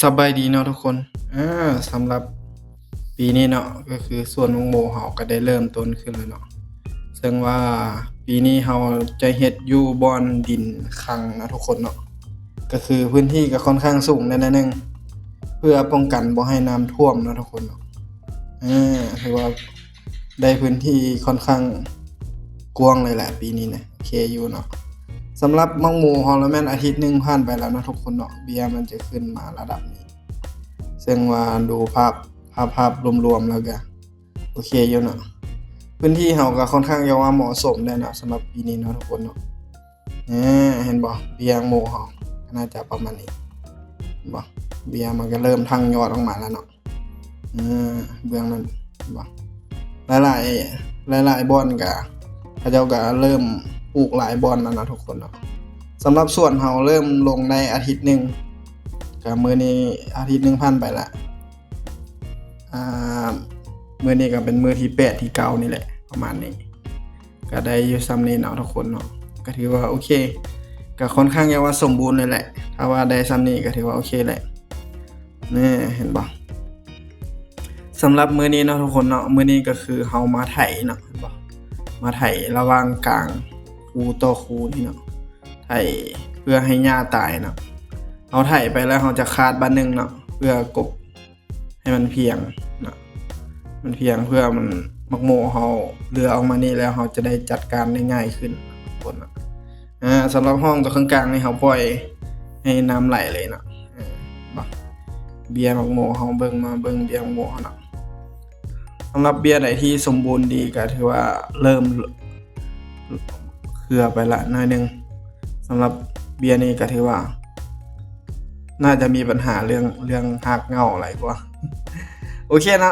ສະບາຍດີເນາະທຸກຄົນ. ເອີ ສຳລັບປີນີ້ເນາະ ກໍຄືສວນໝາກໂມເຮົາກໍໄດ້ເລີ່ມຕົ້ນຂຶ້ນແລ້ວເນາະ. ເຊິ່ງວ່າປີນີ້ເຮົາຈະເຮັດຢູ່ບ່ອນດິນຄັງເນາະທຸກຄົນເນາະ, ກໍຄືພື້ນທີ່ກໍຄ່ອນຂ້າງສູງແດ່ໜ້ອຍໜຶ່ງ ເພື່ອປ້ອງກັນບໍ່ໃຫ້ນ້ຳຖ້ວມເນາະທຸກຄົນເນາະ. ເອີ ຖືວ່າ ໄດ້ພື້ນທີ່ຄ່ອນຂ້າງກວ້າງເລີຍແຫຼະປີນີ້ນະ, ໂອເຄຢູ່ເນາະ. ສຳລັບໝາກໂມເຮົາລະແມ່ນອາທິດໜຶ່ງຜ່ານໄປແລ້ວເນາະທຸກຄົນເນາະ, ເບ້ຍມັນຈະຂຶ້ນມາລະດັບນີ້. ເຊິ່ງວ່າດູພາບ ພາບ ພາບລວມໆແລ້ວກະໂອເຄຢູ່ເນາະ. ພື້ນທີ່ເຮົາກະຄ່ອນຂ້າງຈະວ່າເໝາະສົມແລ້ວເນາະ ສຳລັບປີນີ້ເນາະທຸກຄົນເນາະ. ເອີ ເຫັນບໍ່? ເບ້ຍໝາກໂມເຮົາກໍໜ້າຈະປະມານນີ້ ເຫັນບໍ່? ເບ້ຍມັນກໍເລີ່ມທັ່ງຍອດອອກມາແລ້ວເນາະ. ເອີ ເບື້ອງນັ້ນ ເຫັນບໍ່? ຫຼາຍໆ ຫຼາຍໆບ່ອນກະ ເຂົາເຈົ້າກະເລີ່ມປູກຫຼາຍບ່ອນແລ້ວນະທຸກຄົນເນາະ. ສຳລັບສວນເຮົາເລີ່ມລົງໄດ້ອາທິດໜຶ່ງ ກະມື້ນີ້ອາທິດໜຶ່ງຜ່ານໄປລະ. ອ່າ ມື້ນີ້ກໍເປັນມື້ທີແປດ ທີເກົ້ານີ້ແຫຼະ ປະມານນີ້. ກໍໄດ້ຢູ່ຊ່ຳນີ້ເນາະທຸກຄົນເນາະ, ກໍຖືວ່າໂອເຄ ກໍຄ່ອນຂ້າງຈະວ່າສົມບູນເລີຍແຫຼະ. ຖ້າວ່າໄດ້ຊ່ຳນີ້ກໍຖືວ່າໂອເຄແຫຼະ. ນີ້ ເຫັນບໍ່? ສຳລັບມື້ນີ້ເນາະທຸກຄົນເນາະ, ມື້ນີ້ກໍຄືເຮົາມາໄຖເນາະ ເຫັນບໍ່? ມາໄຖລະຫວ່າງກາງຄູຕໍ່ຄູນີ້ເນາະ, ໄຖເພື່ອໃຫ້ຫຍ້າຕາຍເນາະ. ເຮົາໄຖໄປແລ້ວເຮົາຈະຄາດບາດໜຶ່ງເນາະ ເພື່ອກົບ ໃຫ້ມັນພຽງເນາະ, ມັນພຽງເພື່ອມັນ ໝາກໂມເຮົາເຫຼືອອອກມານີ້ແລ້ວ ເຮົາຈະໄດ້ຈັດການໄດ້ງ່າຍຂຶ້ນ ທຸກຄົນເນາະ. ອ່າ ສຳລັບຮ່ອງຕົວເຄິ່ງກາງນີ້ ເຮົາປ່ອຍໃຫ້ນ້ຳໄຫຼເລີຍເນາະ. ເອີ ບໍ່ ເບ້ຍໝາກໂມເຮົາເບິ່ງ ມາເບິ່ງເບ້ຍໝາກໂມເຮົາເນາະ. ສຳລັບເບ້ຍໃດທີ່ສົມບູນດີກໍຖືວ່າເລີ່ມເຄືອໄປລະໜ້ອຍໜຶ່ງ. ສຳລັບເບ້ຍນີ້ກໍຖືວ່າ ໜ້າຈະມີບັນຫາເລື່ອງ ເລື່ອງຮາກເຫງົ້າຫຼາຍກວ່າ. ໂອເຄເນາະ,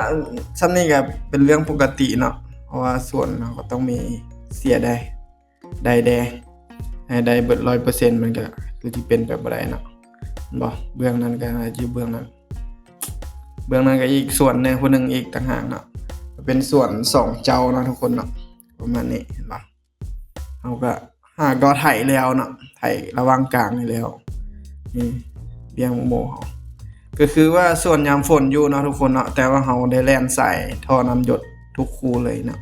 ຊ່ຳນີ້ກໍເປັນເລື່ອງປົກກະຕິເນາະ, ເພາະວ່າສວນເຮົາກໍຕ້ອງມີເສຍໄດ້ ໄດ້ແດ່ ໃຫ້ໄດ້ເບິດຮ້ອຍເປີເຊັນ ມັນກໍຄືຊິເປັນໄປບໍ່ໄດ້ເນາະ ແມ່ນບໍ່? ເບື້ອງນັ້ນກໍໜ້າຈະຢູ່ເບື້ອງນັ້ນ, ເບື້ອງນັ້ນກໍອີກສວນໜຶ່ງ ຜູ້ໜຶ່ງອີກຕ່າງຫາກເນາະ. ເປັນສວນສອງເຈົ້າເນາະທຸກຄົນເນາະ, ປະມານນີ້ ເຫັນບໍ່? ເຮົາກໍຫາກໍໄຖແລ້ວເນາະ, ໄຖລະຫວ່າງກາງໃຫ້ແລ້ວ. ນີ້ ເບ້ຍໝາກໂມເຮົາ ກໍຄືວ່າສວນຍາມຝົນຢູ່ເນາະທຸກຄົນເນາະ, ແຕ່ວ່າເຮົາໄດ້ແລ່ນສາຍທໍ່ນ້ຳຢົດທຸກຄູ່ເລີຍເນາະ.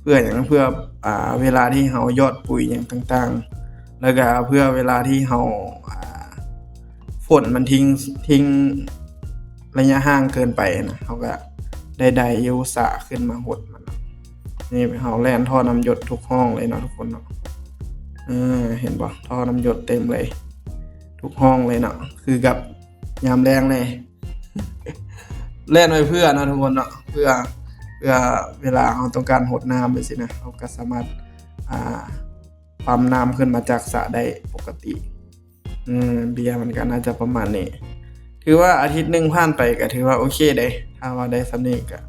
ເພື່ອຫຍັງ? ເພື່ອ ອ່າ ເວລາທີ່ເຮົາຢອດປຸ໋ຍຫຍັງຕ່າງໆ ແລ້ວກໍເພື່ອເວລາທີ່ເຮົາ ອ່າ ຝົນມັນຖິ້ມ ຖິ້ມໄລຍະຫ່າງເກີນໄປນະ, ເຮົາກໍໄດ້ໄດໂຍສາຂຶ້ນມາຫົດມັນເນາະ. ນີ້ເຮົາແລ່ນທໍ່ນ້ຳຢົດທຸກຫ້ອງເລີຍເນາະທຸກຄົນເນາະ. ເອີ ເຫັນບໍ່? ທໍ່ນ້ຳຢົດເຕັມເລີຍ ທຸກຫ້ອງເລີຍເນາະ, ຄືກັບຍາມແລ້ງເລີຍ. ແລ່ນໄວ້ເພື່ອເນາະທຸກຄົນເນາະ, ເພື່ອ ເພື່ອເວລາເຮົາຕ້ອງການຫົດນ້ຳຈັ່ງຊີ້ນະ, ເຮົາກໍສາມາດ ອ່າ ປ້ຳນ້ຳຂຶ້ນມາຈາກສະໄດ້ປົກກະຕິ. ເອີ ເບ້ຍມັນກໍໜ້າຈະປະມານນີ້. ຖືວ່າອາທິດໜຶ່ງຜ່ານໄປກໍຖືວ່າໂອເຄເດ້, ຖ້າວ່າໄດ້ຊ່ຳນີ້ກໍ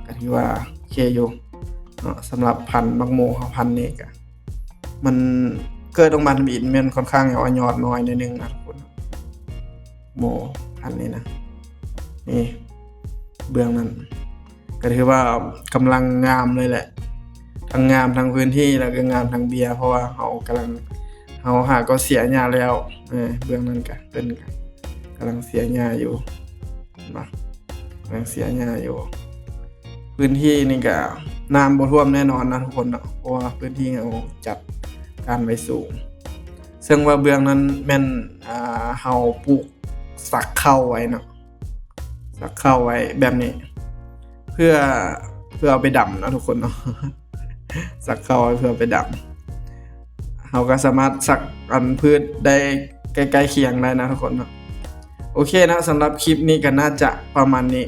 ກໍຖືວ່າໂອເຄຢູ່ເນາະ. ສຳລັບພັນໝາກໂມເຮົາ ພັນນີ້ກໍ ມັນເກີດອອກມາທຳອິດ ແມ່ນຄ່ອນຂ້າງຈະວ່າຍອດນ້ອຍໜ້ອຍໜຶ່ງນະທຸກຄົນ, ໂມພັນນີ້ນະ. ນີ້ ເບື້ອງນັ້ນ ກໍຖືວ່າກຳລັງງາມເລີຍແຫຼະ, ທັງງາມທັງພື້ນທີ່ ແລ້ວກໍງາມທັງເບ້ຍ, ເພາະວ່າເຮົາກຳລັງ ເຮົາຫາກໍເສຍຫຍ້າແລ້ວ. ເອີ ເບື້ອງນັ້ນກະເພິ່ນກະກຳລັງເສຍຫຍ້າຢູ່ເນາະ, ກຳລັງເສຍຫຍ້າຢູ່. ພື້ນທີ່ນີ້ກະນ້ຳບໍ່ຖ້ວມແນ່ນອນນະທຸກຄົນເນາະ, ເພາະວ່າພື້ນທີ່ເຮົາຈັດການໄວ້ສູງ. ເຊິ່ງວ່າເບື້ອງນັ້ນແມ່ນ ອ່າ ເຮົາປູກສັກເຂົ້າໄວ້ເນາະ, ສັກເຂົ້າໄວ້ແບບນີ້ ເພື່ອ ເພື່ອເອົາໄປດຳເນາະທຸກຄົນເນາະ, ສັກເຂົ້າໄວ້ເພື່ອໄປດຳ. ເຮົາກໍສາມາດສັກອັນພືດໄດ້ໃກ້ໆຄຽງໄດ້ນະທຸກຄົນເນາະ. ໂອເຄເນາະ, ສຳລັບຄລິບນີ້ກໍໜ້າຈະປະມານນີ້.